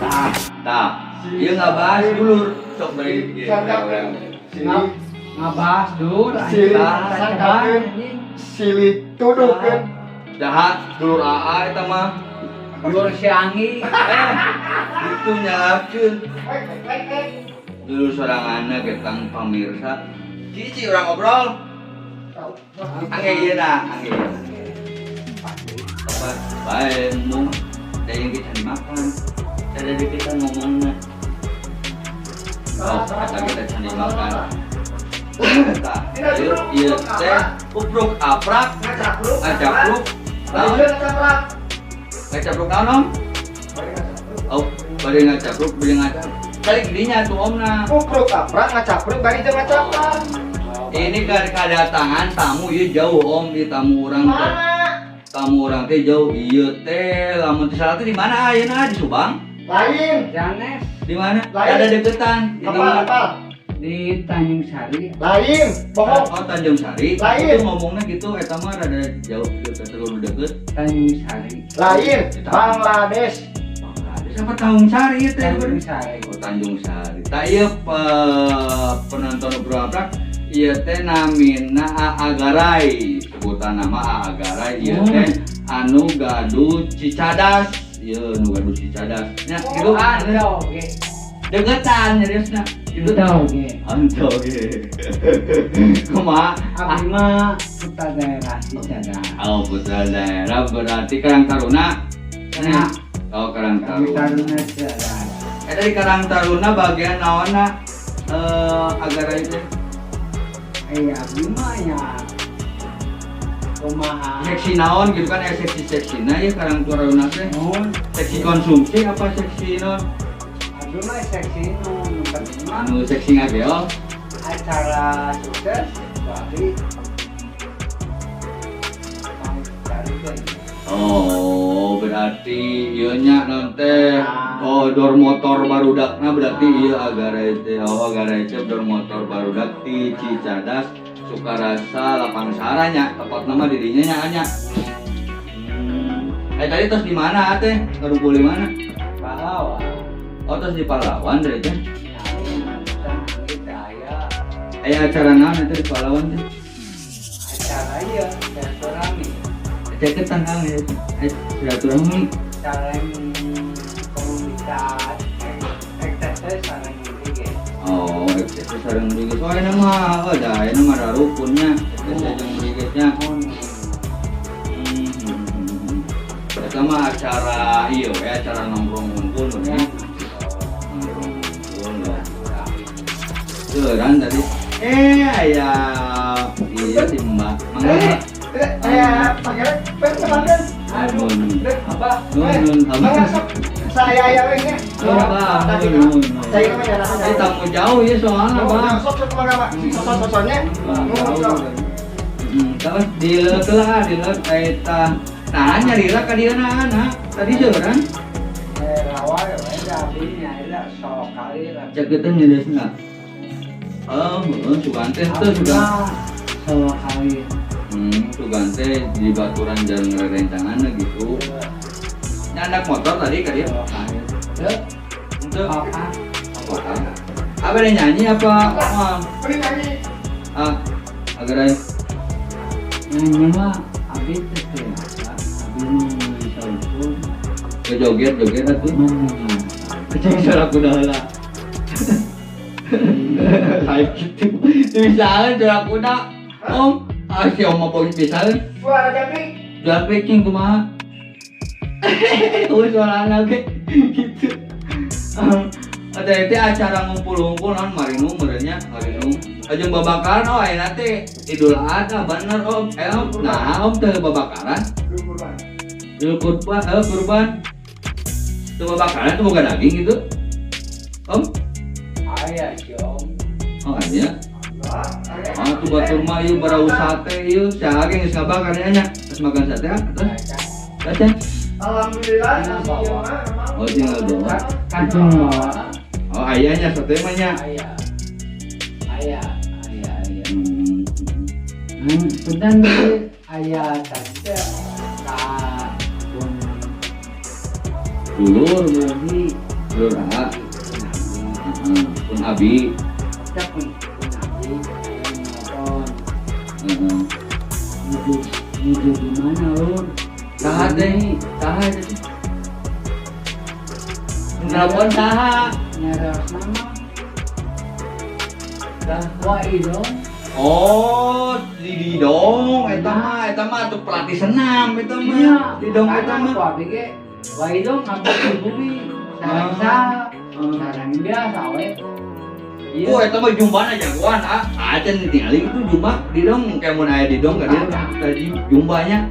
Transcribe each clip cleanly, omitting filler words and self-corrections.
Tah, tah. Ieu ngabahas dulur. Sok bari ieu urang. Silih Ngabahas dulur. Silih Anjing. sangkakeun, silih tuduhkeun. Jahat dulur AA eta mah. Dulur si Anggi. Eh, itu nyalahkeun. Dulur soranganna getang pamirsa. Cici urang ngobrol. Angge ieu na, angge ieu. Obat bae embung da yang kita dimakan. Ada di kita ngomongna. Oh, kata kita can dimakan. Tah, ieu ieu teh upruk aprak Ngacapruk. Ngacapruk. Naon? Ngacapruk. Ngacapruk naon, Om? Oh, bade ngacapruk, bade ngacapruk. Tadi gedinya tuh Omna. Upruk aprak ngacapruk bari jeung ngacapruk. Ini kan kedatangan tamu ieu jauh, Om, di tamu urang teh. Mana? Tamu urang teh jauh ieu teh lamun teu salah teh di mana ayeuna, di Subang? Lain. Janes. Di mana? Lain. Ada deketan. Di Apa mana? apa? Di Tanjung Sari. Lain. Bohong. Oh, Tanjung Sari. Lain. Itu ngomongnya gitu eta mah rada jauh gitu, terlalu deket. Tanjung Sari. Lain. Bangladesh. Bangladesh apa Tanjung Sari itu? Tanjung Sari. Oh, Tanjung Sari. Tak ieu penonton Upruk Aprak ieu teh namina Aa Garay. Sebutan nama Aa Garay ieu teh anu gaduh Cicadas. Ieu nu gaduh Cicadas. Nya gitu. Ah, oke. Deketan nyariosna. Gitu. Oke. Ante oge. Kumaha? Abdi mah putra daerah Cicadas. Oh, putra daerah berarti Karang Taruna. Nah. Oh, Karang Kami Taruna. Taruna Cicadas. Eh, dari Karang Taruna bagian naonna agar itu? Eh, abdi mah ya kumaha? Seksi naon gitu kan, seksi seksina ya Karang Taruna teh. Mun Seksi konsumsi apa seksi naon? Abdi mah seksi nu nu penting mah Anu seksi ngageol. Acara sukses berarti mau cari teh. Oh, berarti ieu nya naon teh? Oh, dor motor barudakna berarti ieu agar teh. Oh, agar teh dor motor barudak di Cicadas, Sukarasa, Lapang Saranya, tepat nama dirinya nya nya. Eh, tadi terus di mana teh? Ngarumpul di mana? Pahlawan. Oh, terus di Pahlawan tadi teh. Ya, kita aya. Aya acara naon eta di Pahlawan teh? Acara ieu silaturahmi. Deketan kang ya. Eh, silaturahmi. Sareng komunitas XTC sareng ge. Oh, XTC sareng Brigez. Oh, ayeuna mah, oh, dah ayeuna mah rukunnya XTC jeung Brigeznya. Mun Eta mah acara ieu we, acara nongkrong ngumpul ya. Nongkrong ngumpul lah. Seuran tadi. Eh, aya iya si Mbak. Mangga, Mbak. Eh, pangeran, pengen pangeran. Aduh. Abah. Nuhun, Abah. Mangga sok. Saya aya we nya. Oh, Abah. Nuhun. Saya mah nyalakan. Eh, tamu jauh ya soalnya, Abah. Sok sok mangga, Pak. Sosok-sosoknya. Jauh. Terus dileut lah, dileut eta. Nah, nyarira ka dieu na. Tadi seuran. Eh, rawa we da abdi nya eta sok kali lah. Caketan nyariosna. Oh, heeh, sugan teh teu sugan. Sok kali. Sugan teh di baturan jalan rerencangan gitu. Nyandak motor tadi ka dieu. Sok kali. Teu Henteu. apa? Apa? Apa ada nyanyi apa? Wah, Beri nyanyi. ah, agar aja. Nyanyi mah abdi teh biasa. Abdi nu bisa ukur. Ke joget joget atuh. Mendengar. Kecil suara kuda heula. Kayak gitu. Misalnya suara kuda, Om, ah si Om apa bisa? Suara jangkrik. Jual packing kumaha? Oh, suara anak gitu. Ada itu acara ngumpul-ngumpul non marinung merenya marinung. Ajeng babakaran, oh ayeuna teh Idul Adha bener, Om. Eh, Om, nah Om teh babakaran. Kurban. Idul kurban, eh kurban. Itu babakaran tuh boga daging gitu. Om? Aya si Om. Oh, aya. Ah, tuh batur mah ieu barau sate ieu, saha ge geus ngabakar nya nya. Terus makan sate ah, terus. Acan. Alhamdulillah. Oh, tinggal bawa. Kacung bawa. Oh, ayahnya sate mah nya. Aya. Aya, aya, aya. Punten deui aya tadi teh ka pun Dulur. Jadi Lur A. Heeh, pun abi. Eta pun abi nelpon. Heeh. Nuju di mana lur? Saha teh? Saha teh? Nelpon saha? Nyaros nama. Saha? Wa Idong. Oh, di Didong eta mah atuh pelatih senam eta mah. Didong eta mah. Ku abi ge Wa Idong ngabdi di bumi. Sareng saha? Sareng biasa we. Iya. Oh, eta mah jumbana jagoan ah. Acan ditinggali itu jumba Didong kayak mun aya Didong ka dieu. Tadi jumbanya.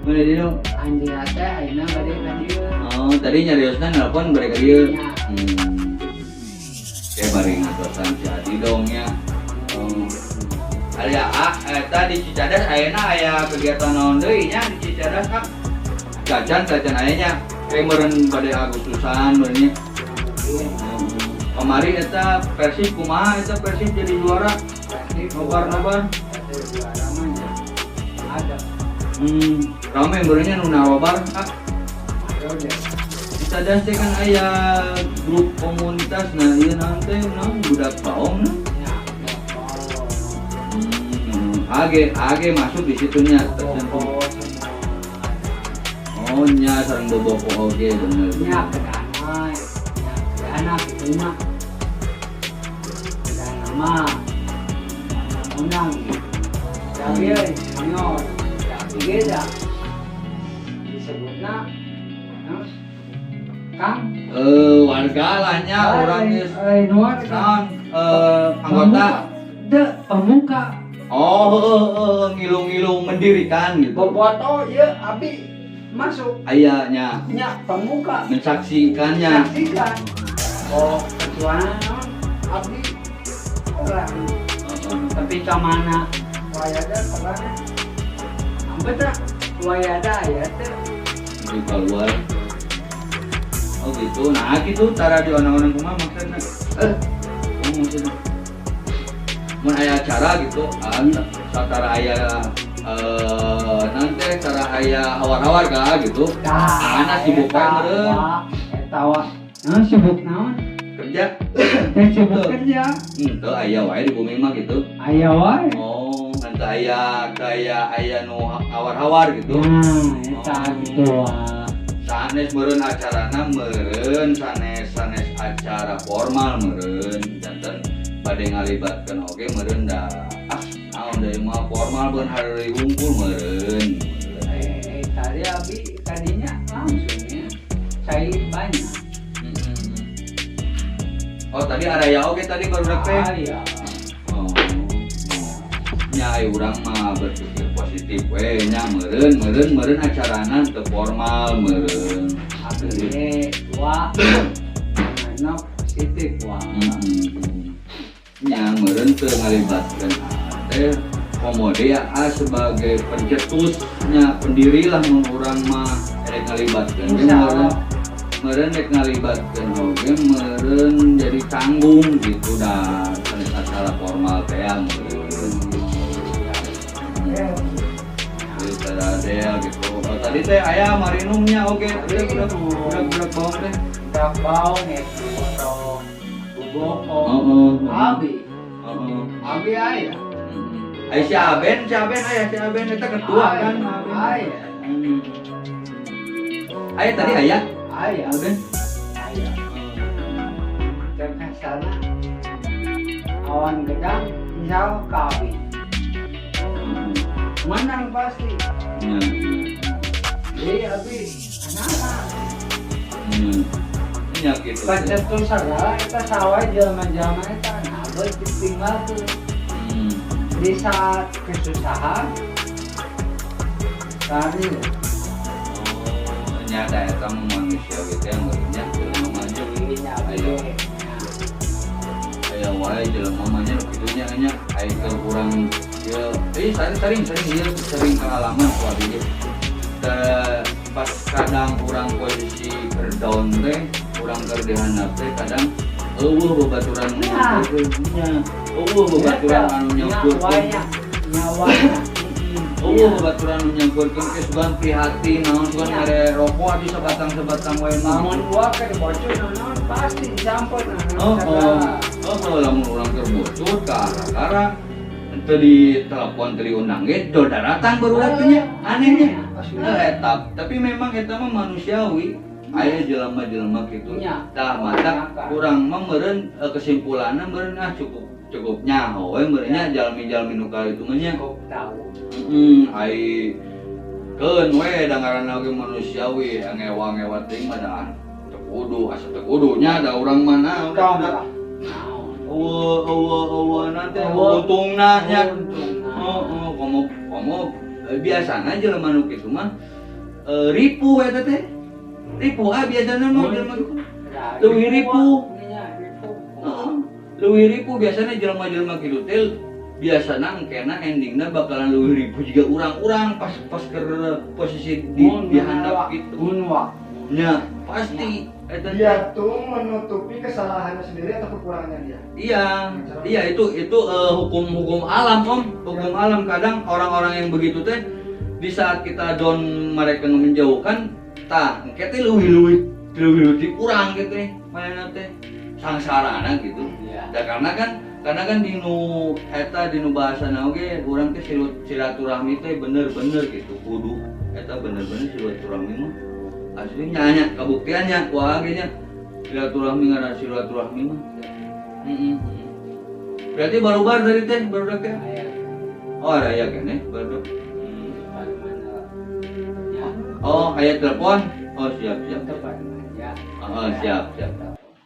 Mana Didong? Anjeunna teh ayeuna bade ka dieu. Oh, tadi nyariosna nelpon bade ka dieu. Kayak bari ngatosan si Adi dong ya. Oh. Aya ah, eta di Cicadas ayeuna aya kegiatan naon deui nya di Cicadas ah. Cacan cacan aya nya. Kayak meureun bade Agustusan meureun nya. Kamari eta Persib kumaha eta Persib jadi juara? Persib Nobar-nobar. Persib juara mah nya. Ada. Rame meureun nya nu narobar ah. Ada deh. Cicadas teh kan aya grup komunitas nah ieu naon teh naon budak baong nah. Ya, oh. Age age masuk di situnya tertentu. Bobo semua. Oh nya sareng bobokoh oge bener. Nya kedana, nya kedana kitu mah. Kedana mah undang gitu. Tapi euy, senior, tapi ge da disebutna terus Kang Warga lah nya urang geus lain warga. naon anggota. De pemuka. Oh, heeh, ngilung-ngilung mendirikan gitu. Boboto ieu abi masuk Aya nya nya pemuka. mensaksikannya. Saksikan. Oh, kecuali naon abdi orang Heeh. tapi ka mana wayada pernah sampai tak wayada ya teh Di keluar. Oh gitu. Nah gitu tara di orang-orang kumaha maksudna. Oh maksudna. Mun aya acara gitu, satara aya nanti tara aya hawar-hawar ka gitu. Tah, Anak sibuk wae meureun. Eta wa. Naon sibuk naon? Kerja. Teh sibuk kerja. Henteu aya wae di bumi mah gitu. Aya wae. Oh, nanti aya kayak aya nu hawar-hawar gitu. Nah, eta gitu wa. Sanes meureun acarana meureun sanes sanes acara formal meureun janten bade ngalibatkeun oge meureun da ah naon deui mah formal beun hari hungkul meureun. Tadi abi tadinya langsung ya. Saya banyak. Oh tadi araya oge tadi baru teh. Aya. Oh. Nya ai urang mah berpikir positif we nya meureun meureun meureun acarana teu formal meureun. Abi ge wa. Mana positif wa. Nya meureun teu ngalibatkeun teh komo deui a sebagai pencetusnya pendiri lah mun urang mah erek ngalibatkeun ge meureun meureun rek ngalibatkeun oge meureun jadi canggung gitu dah sanes acara formal teh ya meureun gitu. Jadi tadadel gitu. Oh, tadi teh aya marinumnya oge budak budak budak baong teh. Budak baong ya atau boboko. Heeh. Abi. Heeh. Abi aya. Ai si Aben aya si Aben eta ketua kan Aben. Aya. Aya tadi aya. Aya. Aben. Aya. Teh sana awan gedang insya Allah ka abi. Menang pasti. Jadi abi anak-anak. Nya gitu. Pencetus segala eta sawah jelema-jelema eta nah ditinggal tuh. Di saat kesusahan tadi Oh, nyata eta mah manusia gitu yang meureunnya jelema mah nya. nya abi. Aya wae jelema mah nya nu kitu nya nya aya keur urang ieu sering sering ieu sering pengalaman ku abi ge. Pas kadang urang posisi keur down teh, urang keur dihandap teh kadang eueuh babaturan Nah. nya. Eueuh babaturan anu nyangkurkeun. Nyawanya. Eueuh babaturan anu nyangkurkeun ke sugan prihatin naon sugan mere rokok atuh sebatang-sebatang wae mah. Lamun gua ke bocor naon pasti disampet nah. Oh, oh, lamun urang keur bocor ka arah teu di telepon teu diundang ge do daratang barudak teh nya, anehnya. Eta, tapi memang eta mah manusiawi. Aya jelema-jelema kitu. Tah mata kurang mah meureun kesimpulanna meureun ah cukup cukup nyaho we meureun nya jalmi-jalmi nu kalitu mah nya. Cukup tahu. Ai keun we da ngaranna oge manusiawi ngewa-ngewa teuing mah da teu kudu asa teu kudu nya da urang mah naon. Eueuh eueuh eueuh nanti untungna nya. Heeh, komo komo biasana jelema nu kitu mah ripuh eta teh. Ripuh ah biasana mah jelema kitu. Leuwih ripuh. Heeh. Leuwih ripuh biasana jelema-jelema kitu teh biasana engkena endingna bakalan leuwih ripuh jiga urang-urang pas pas keur posisi di handap kitu. Nya, pasti eta dia tuh menutupi kesalahannya sendiri atau kekurangannya dia. Iya, iya itu hukum-hukum alam Om, hukum alam. Kadang orang-orang yang begitu teh di saat kita down mereka menjauhkan, tah engke teh leuwih leuwih kurang gitu teh, manehna teh sangsarana gitu. Ya karena kan dinu eta dinu bahasana oge urang teh silaturahmi teh bener-bener gitu, kudu eta bener-bener silaturahmi mah. Aslinya nya kabuktiannya wah ge nya silaturahmi ngaran silaturahmi mah. Berarti barubar tadi teh barudak teh. Oh, ada ya keneh barudak. Oh, aya telepon. Oh, siap siap. Oh, siap siap.